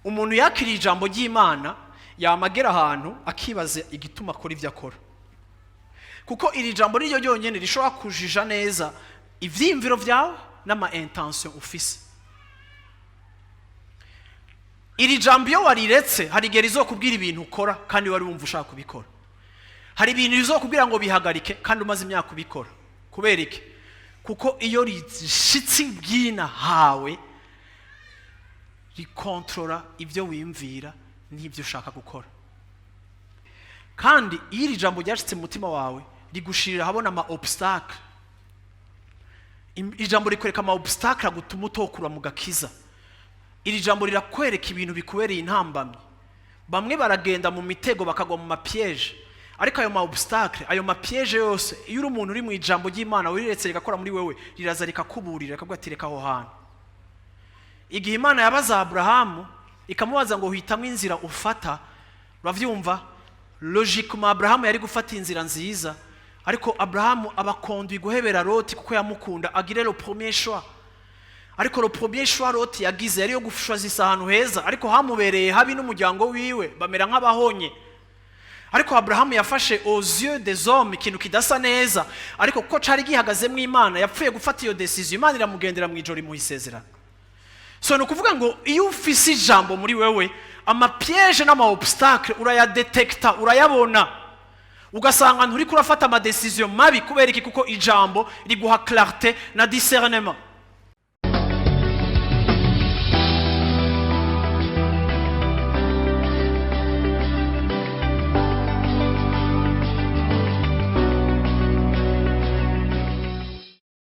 Umuntu yakiriye ijambo ry'Imana yamagera ahantu akibaza igituma akora ibyo akora, kuko iri jambo riryo ryonyine rishobora kujija neza ivyiyumviro vyawe n'ama intention ufise. Iri jambo iyo wariretse, hari igihe rizokubwira ibintu ukora kandi wari wumva ushaka kubikora. Hari ibintu rizokubwira ngo bihagarike kandi umaze imyaka ubikora. Kubera iki? Kuko iyo rishitse ibwina hawe, rikontorora ibyo wiyumvira n'ibyo ushaka gukora. Kandi iyo iri jambo ryashitse mu mutima wawe, rigushirira ahabona ama obstacle. Ijambo rikwereka ama obstacle agutuma utokura mu gakiza. Iri jambo rirakwereka ibintu bikubereye intambamyi. Bamwe baragenda mu mitego, bakagwa mu ma pièges, ariko ayo ma obstacle, ayo ma pièges yose, iyo uri umuntu uri mu ijambo ry'Imana, wiriretse rigakora muri wewe, riraza rikakuburira, rikavuga ati: "Reka aho hantu." Igihe Imana yabaza Aburahamu, ikamubaza ngo: "Hitamo inzira ufata," uravyumva, logiquement Aburahamu yari gufata inzira nziza, ariko Aburahamu aba conduit guhebera Loti kuko yamukunda, agire le premier choix. Ariko le premier choix Loti yagize yari yo gushwazisa ahantu heza, ariko hamubereye habi n'umuryango wiwe, bamera nk'abahonye. Ariko Aburahamu yafashe aux yeux des hommes ikintu kidasa neza, ariko kuko cari gihagazemo Imana, yapfuye gufata iyo décision, Imana iramugendera mu ijoro, imuha isezerano. So ni ukuvuga ngo iyo ufise ijambo muri wewe, ama pièges n'ama obstacle urayadetekta, urayabona, ugasanga nturiko urafata ama décision mabi. Kubera iki? Kuko ijambo riguha clarté na discernement.